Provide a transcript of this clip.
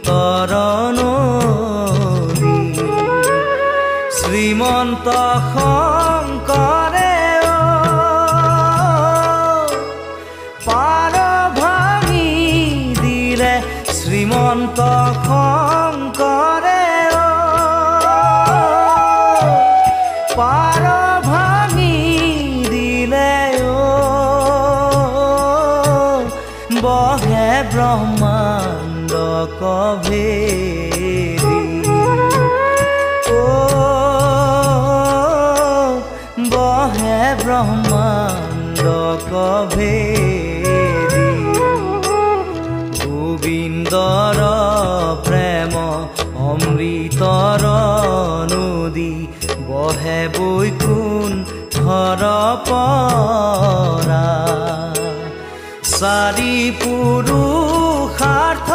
তৰণ। শ্ৰীমন্ত শংকৰে পাৰ ভাঙি দিলে, শ্ৰীমন্ত শংকৰে পাৰ ভাঙি দিলে, বহে ব্ৰহ্মাণ্ড কভেদি, ও বহে ব্ৰহ্মাণ্ড কভেদি। গোবিন্দৰ প্ৰেম অমৃতৰ নদী বহে বৈকুণ্ঠৰ পৰা। চাৰি পুৰুষাৰ্থ